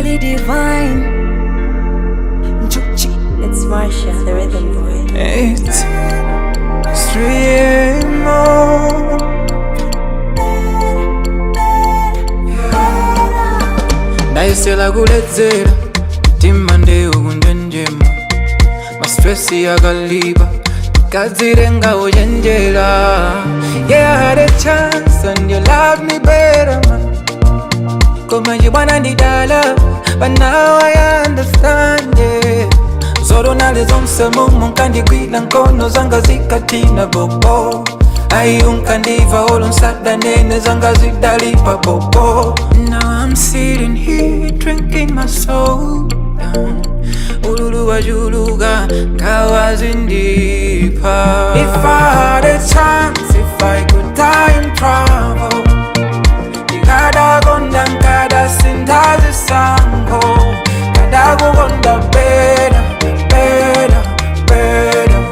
Truly divine. Njuchi. It's Marsha, the rhythm boy. It's 3 a.m. Ndayesela kuledzera mtima ndiukunjenjema, ma stress akalipa kadzirenga ujenjera. Yeah, I had a chance and you love me better, man. Koma chibwana ndidala, but now I understand, yeah. Zoronali zonse mumu nkandigwira nkono zanga zikatina bobo, ayi unkandiva olo nsadanene zanga zidalipa bobo. Now I'm sitting here drinking my soul down. Ululu wajuluka kawazindipa. If I had a chance, if I could time travel, ndikadakonda nkadasintha zisankho, kadakukonda better, better, better,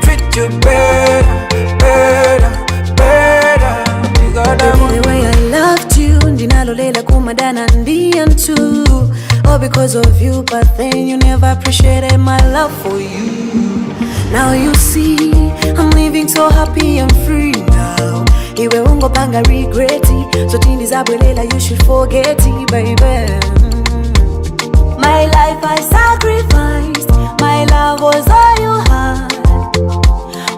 treat you better, better, better. The way I loved you, ndinalolela kumadana ndiyantu, all because of you, but then you never appreciated my love for you. Now you see, I'm living so happy and free now. Iwe ungopanga regret, so tindi zabwelela, you should forget it, baby. My life I sacrificed, my love was all you had.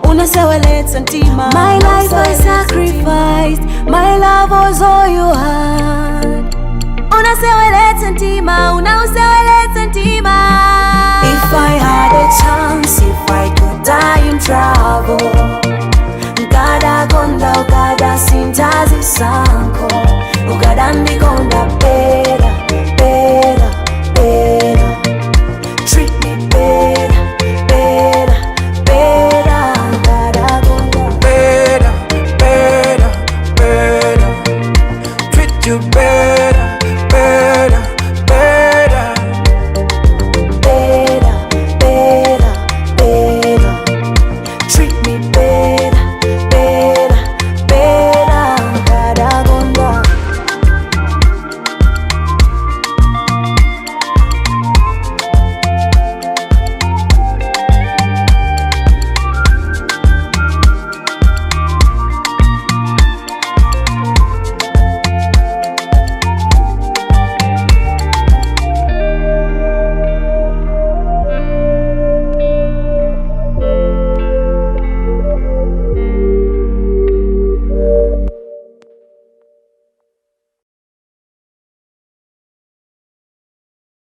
Unaseweletsa mtima. My life I sacrificed, my love was all you had. Unaseweletsa mtima, unauseweletsa mtima. If I had a chance, if I could time travel, nkadakonda ukadasintha zisankho.